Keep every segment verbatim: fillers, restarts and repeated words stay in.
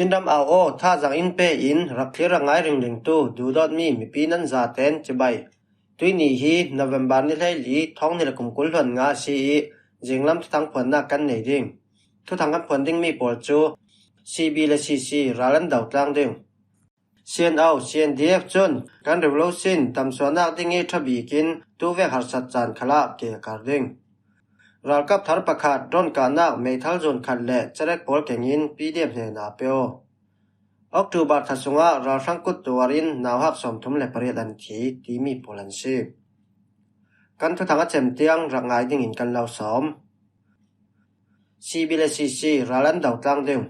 Chinram au aw, thazaang in pe in rak thlir rak ngai ringringtu duhdawtmi mipi nan zaten cibai. Tuini hi November ni hleili, thawng hnih le kum kul hluan nga a si ih, zinglam thuthang phuannak kan nei ding. Thuthang kan phuan dingmi pawl cu C B le C C ral an do tlang ding. C N O, C N D F cun kan revolution damsuahnak ding ih ṭha bik in tuvek harsat caan khalah ke a kar ding. Ralkap thar pakhat, drone kahnak meithal zun khat le cerek pawl kengin P D F hnenah pe aw. October thla sungah ralhrang kut tuar in nauhak sawmthum le pariat an thi timi pawl an si. Kan thuthang a cem tiang rak ngai dingin kan lo sawm. C B le C C ral an do tlang ding.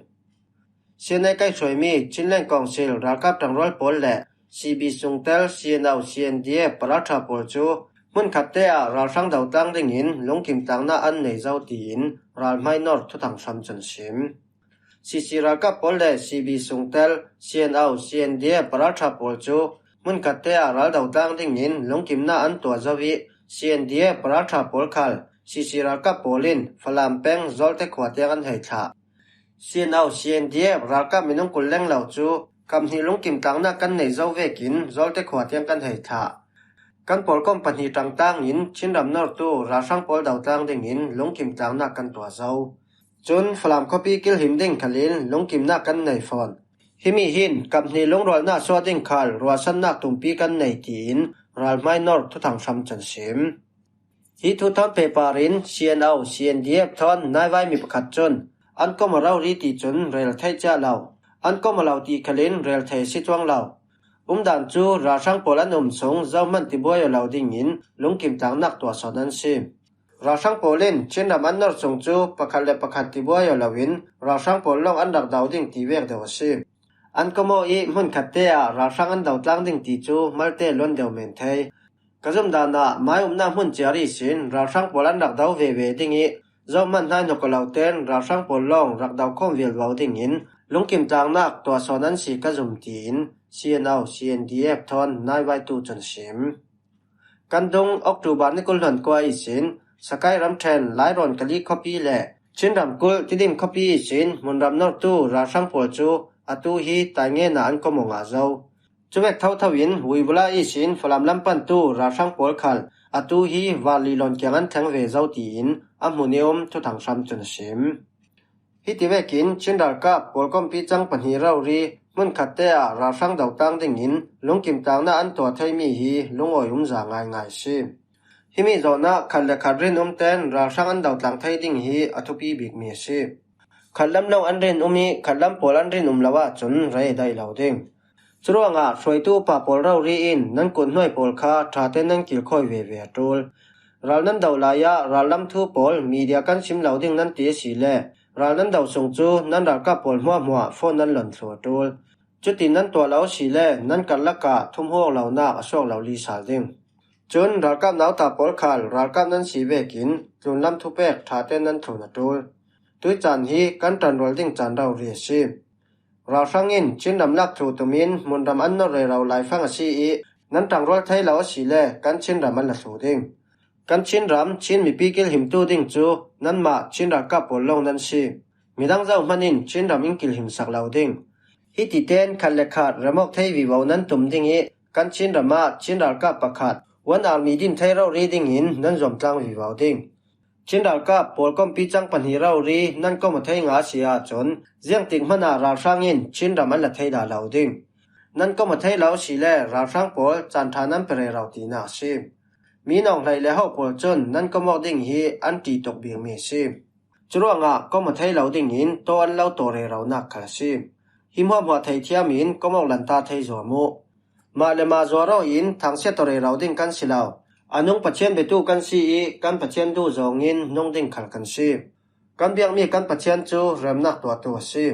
C N A kai hruaimi Chinland Council ralkap ṭangrual pawl le C B sungtel C N O, C N D F paralṭha pawl cu hmunkhatte ah ralhrang do tlang dingin lungkim tlangnak an nei zo, tiin ralhmai nor thuthang hram cun a sim. C C ralkap pawl le C B sungtel C N O, C N D F paralṭha pawl cu hmunkhatte ah ral do tlang dingin lungkimnak an tuah zo ih, C N D F paralṭha pawl khal C C ralkap pawl in Falam peng Zawlte khua tiang an hei thlah. C N O, C N D F ralkap minung kul lenglo cu kap hnih lungkim tlangnak kan nei zo vekin Zawlte khua tiang kan hei thlah. Kan pawlkom pahnih ṭangtang in Chinram nortu ralhrang pawl do tlang dingin lungkim tlangnak kan tuah zo. Cun Falam khuapi kilhim ding khalin lungkimnak kan nei fawn. Himi hin kap hnih lungrualnak suah ding khal ruahsannak tumpi kan nei, tiin ralhmai nor thuthang hram cun a sim. Hi thu thawn pehpar in C N O, C N D F thawn naivaimi pakhat cun an kom a rori ti cun rel theih cia lo. An kom a lo ti khalin rel thei a si cuang lo. Umdan cu ralhrang pawl an um sung zohman tibuai aw lo dingin lungkim tlangnak tuah sawn an si. Ralhrang pawl in Chinram an nor sung cu pakhat le pakhat tibuai aw loin ralhrang pawl lawng an rak do ding ti vek deuh a si. An kom aw ih hmunkhatte ah ralhrang an do tlang ding ti cu malte luan deuh men thei. Ka zumdan ah mai umnak hmun ciar ihsin ralhrang pawl an rak do veve ding ih zohman hnaihnok aw lo ten ralhrang pawl lawng rak do khawm vialvo dingin lungkim tlangnak tuah sawn an si ka zum, tiin C N O, C N D F thawn naivaitu cun a sim. Kan dung October ni kul hluan kua ihsin Sakai ramṭhen Lairawn Kali khuapi le Chinram kulh Tidim khuapi ihsin hmunram nortu ralhrang pawl cu atu hi Taingen ah an kom aw ngah zo. Cuvek thotho in Vuibula ihsin Falam lam pantu ralhrang pawl khal atu hi Varli lawn kiang an thleng ve zo, tiin a hmun ih um thuthang hram cun a sim. Hiti vekin Chin ralkap pawlkompi cang pahnih rori hmunkhatte ah ralhrang do tlang dingin lungkim tlangnak an tuah theimi hi lungawi umza ngaingai a si. Himi zawn ah khat le khat rinum ten ralhrang an do tlang thei ding hi a thupi bikmi a si. Khatlam lawng an rinum ih khatlam pawl an rinum lo ahcun rei a daih lo ding. Curuangah hruaitu upa pawl rori in nan kut hnuai pawl kha ṭha tein nan kilkhawi veve a ṭul. Ral nan do lai ah rallam thu pawl media kan sim lo ding nan ti asile, ral nan do sung cu nan ralkap pawl hmuahhmuah phone nan lon thlu a ṭul. Cutin nan tuah lo asile nan karlak ah thumhuak lonak a suak lo li sal ding. Cun ralkap nauta pawl khal ralkap nan si vekin tlunlam thupek ṭha tein nan thlun a ṭul. Tuih caan hi kan ṭanrual ding caan rori a si. Ralhrang in Chinram lak thluh tum in hmunram an nor rero laifang a si ih nan ṭangrual thei lo asile kan Chinram an la thluh ding. Kan Chinram Chin mipi kilhimtu ding cu nanmah Chin ralkap pawl lawng nan si. Midang zohman in Chinram in kilhimsak lo ding. Hiti tein khat le khat remawk thei vivo nan tum ding ih kan Chinram ah Chin ralkap pakhat, one army din thei rori dingin nan zuam tlang vivo ding. Chin ralkap pawlkompi cang pahnih rori nan kom aw thei ngah a si ahcun ziangtik hmanah ralhrang in Chinram an la thei dah lo ding. Nan kom aw thei lo asile ralhrang pawl caan ṭha nan pe rero tinak a si. Mi nawng hleih le hauh pawl cun nan kom awk ding hi an ṭih tuk bikmi a si. Curuangah kom aw thei lo dingin taw an lo taw reronak khal a si. Hi hmuahhmuah theithiam in kom awk lanta thei zuam uh. Mah le mah zuar aw in thangsiat aw rero ding kan si lo. A nung Pathian biatu kan si ih kan Pathian duh zawngin nung ding khal kan si. Kan biakmi kan Pathian cu remnak tuahtu a si.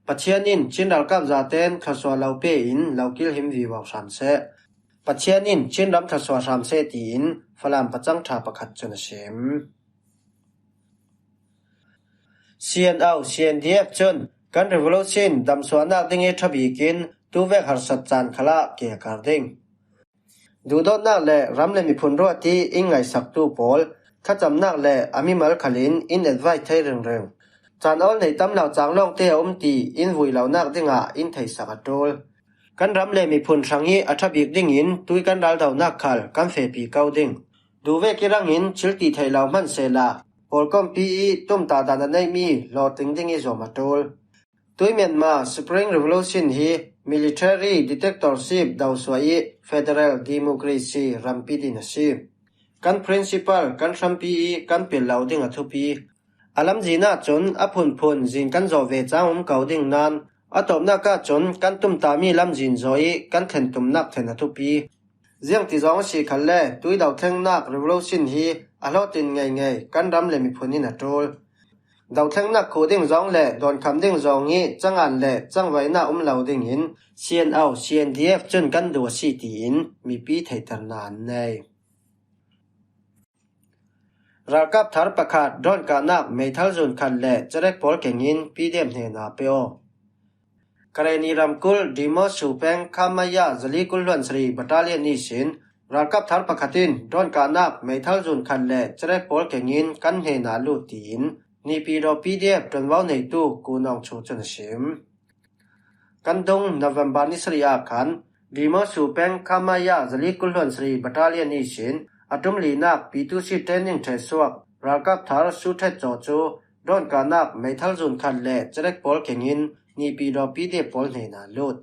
Pathian in Chin ralkap zaten thluasuah lo pe in lo kilhim vivo hram seh. Pathian in Chin ram thluasuah hram seh, tiin Falam pacang ṭha pakhat cun a sim. C N O, C N D F cun kan revolution damsuahnak ding ih ṭha bikin tuvek harsat caan khalah ke a kar ding. Duhdawtnak le ram le miphun ruat ih in ngaihsaktu pawl thlacamnak le a mimal khalin in advice thei ringring. Caan awl nei tam lo cang lawngte a um ti in vui lonak dingah in theisak a ṭul. Kan ram le miphun hrang hi a ṭha bik dingin tui kan raldonak khal kan fehpi ko ding. Duhvek i rangin thil ti thei lo hman sehla, pawlkompi i tumtah dan a neih mi hlawtling ding i zuam a ṭul. Tui Myanmar Spring Revolution hi military dictatorship dosuah i federal democracy rampi din a si. Kan principle kan hrampi i kan pil lo ding a thupi. A lamzin ahcun a phunphun zin kan zawh ve cang um ko ding nan, a tawpnak ahcun kan tumtahmi lamzin zawh i kan thlen tumnak thlen a thupi. Ziangti zong a si khalle, tui dothlengnak revolution hi a hlawhtling ngeingei kan ram le miphun in a ṭul. Dothlengnak khuh ding zong le dawnkhamh ding zong i cangan le cangvaihnak um lo dingin C N O, C N D F cun kan duh a si tiin mipi theihternak an nei. Ralkap thar pakhat drone kahnak meithal zun khat le cerek pawl kengin P D F hnenah pe aw. Karenni ramkulh Dimosu peng Khamaya zali kul hluan sari battalion ihsin ralkap thar pakhat in drone kahnak meithal zun khat le cerek pawl kengin kan hnenah lut tiin Nipidaw P D F ṭuanvo neitu Ku Nawng Chu cun a sim. Kan dung November ni sari ah khan Dimosu peng Khamaya zali kul hluan sari battalion ihsin a ṭum linak P two C training ṭhehsuak ralkap thar Su Ṭhet Caw cu drone kahnak meithal zun khat le cerek pawl kengin Nipidaw P D F pawl hnenah lut.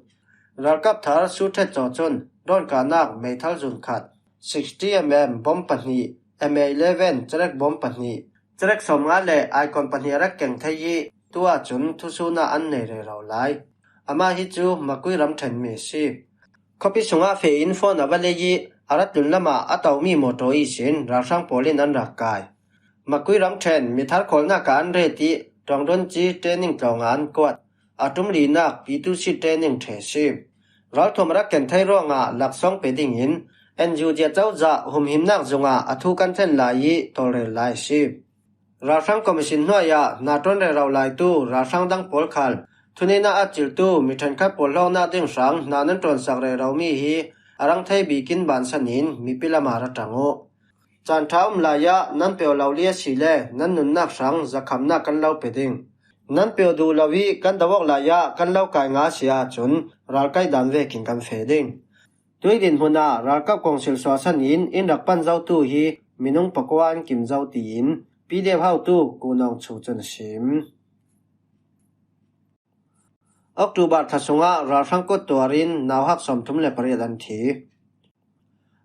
Ralkap thar Su Ṭhet Caw cun drone kahnak meithal zun khat, sixty mm bom pahnih, M A eleven cerek bom pahnih, cerek sawmnga le icon pahnih a rak keng thei i tu ahcun thusun ah an nei rero lai. Amah hi cu Makui ramṭhen mi a si. Khuapi sungah feh in phone a va lei i a rat tlun lamah a tomi mawṭaw ihsin ralhrang pawl in an rak kai. Makui ramṭhen mithar khawlnak ah an ret i ṭuangdunci training tlawng ah an kuat. A ṭum linak P two C training ṭhe a si. Ralthuam a rak ken thei ruangah laksawng pe dingin N U G cozah humhimnak zungah a thu kan thlen lai i tawlrel lai a si. Ralhrang commission hnuai ah hna ṭuan rero laitu ralhrang dang pawl khal thuneihnak a ciltu mi ṭhenkhat pawl hlawknak ding hrang hna nan ṭuansak rero mi hi a rang thei bikin bansan in mipi lamah ra ṭang uh. Caan ṭha um lai ah nan peuh lo li a si le nan nunnak hrang zakhamnak kan lo pe ding. Nan peuh duh lo i kan do awk lai ah kan lo kai nga a si ahcun ralkaih dan vekin kan feh ding. Tui dinhmun ah ralkap kongsil suahsan in in rak pan zotu hi minung pakua an kim zo tiin P D F hotu Ku Nawng Chu cun a sim. October thla sungah ralhrang kut tuar in nauhak sawmthum le pariat an thi.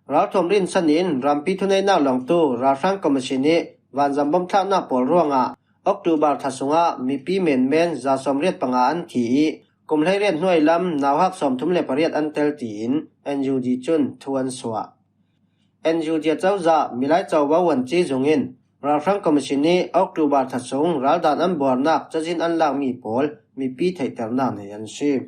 Ralthuam rinsan in rampi thuneihnak lawngtu ralhrang commission ih vanzam bomthlaknak pawl ruangah October thla sungah mipi menmen za sawmriat panga an thi i kum hleiriat hnuai lam nauhak sawmthum le pariat an tel tiin N U G cun thu an suah. N U G cozah Milai Covo Wun Ci Zung in ralhrang commission ih October thla sung raldan an buarnak cazin an lakmi pawl mipi theihternak nei an si.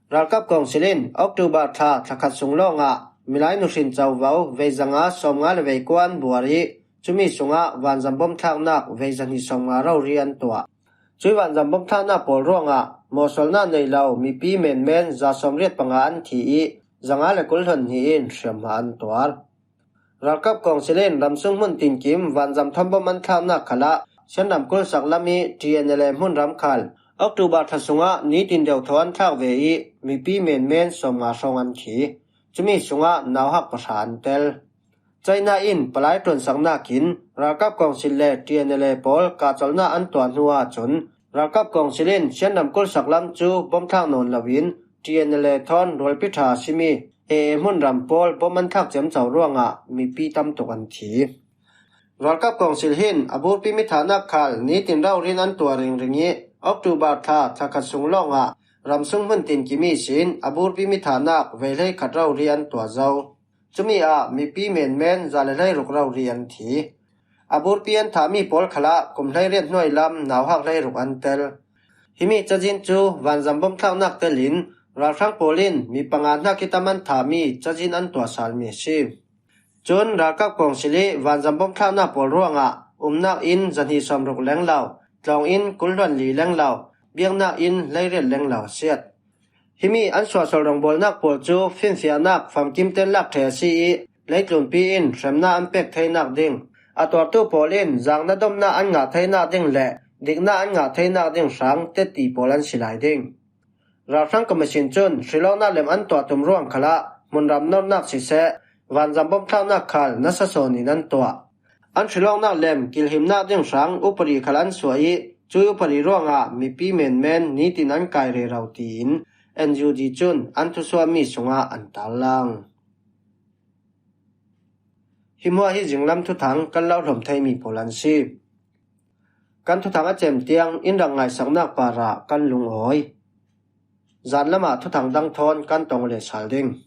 Ralkap kongsil in October thla thlakhat sung lawngah Milai nuhrin covo veizanga sawmnga le veikua an buar i cumi sungah vanzam bomthlaknak veizahnih sawmnga rori an tuah. Cui vanzam bomthlaknak pawl ruangah mawhsualnak nei lo mipi menmen za sawmriat panga an thi i zanga le kul hluan hnih in hriamhma an tuar. Ralkap kongsil in ramsung hmun tinkim vanzam thawmbom an thlaknak khalah Shan ramkulh saklam i T N L A hmunram khal October thla sungah nitin deuhthaw an thlak ve i mipi menmen sawmnga hrawng an thi. Cumi sungah nauhak pahra an tel. China in palai ṭuansaknak in ralkap kongsil le T N L A pawl kahcolhnak an tuah hnu ahcun ralkap kongsil in Shan ramkulh saklam cu bomthlak nawn loin T N L A thawn rualpi ṭha a simi A A hmunram pawl bom an thlak ciamco ruangah mipi tam tuk an thi. Ralkap kongsil hin a burpi mithahnak khal nitin rori in an tuah ringring i October thla thlakhat sung lawngah ramsung hmun tinkim ihsin a burpi mithahnak vei hleikhat rori an tuah zo. Cumi ah mipi menmen za le hleiruk rori an thi. A burpi an thahmi pawl khalah kum hleiriat hnuai lam nauhak hleiruk an tel. Himi cazin cu vanzam bomthlaknak telin ralhrang pawl in mi panga hnak i tam an thahmi cazin an tuah salmi a si. Cun ralkap kongsil i vanzam bomthlaknak pawl ruangah umnak inn zahnih sawmruk lenglo, tlawng inn kul hluan li lenglo, biaknak inn hleiriat lenglo a siat. Himi an suahsual rawngbawlnak pawl cu finfiahnak famkim ten lak ṭhe a si i leitlunpi in hremnak an pek theinak ding, a tuartu pawl in zangna domnak an ngah theinak ding le dikna an ngah theinak ding hrang teti pawl an si lai ding. Ralhrang Commission cun hrilawknak lem an tuah tum ruang khalah hmunram nornak siseh, vanzam bawmthlaknak khal nasa sawn in an tuah. An hrilawknak lem kilhimnak ding hrang upadi khal an suah ih, cui upadi ruangah mipi menmen nitin an kai rero tiin N U G cun an thusuahmi sungah an tarlang. Hi hmuah hi zinglam thuthang kan lo hlawm theimi pawl an si. Kan thuthang a cem tiang in rak ngaisaknak parah kan lungawi. Zan lamah thuthang dang thawn kan tong le sal ding.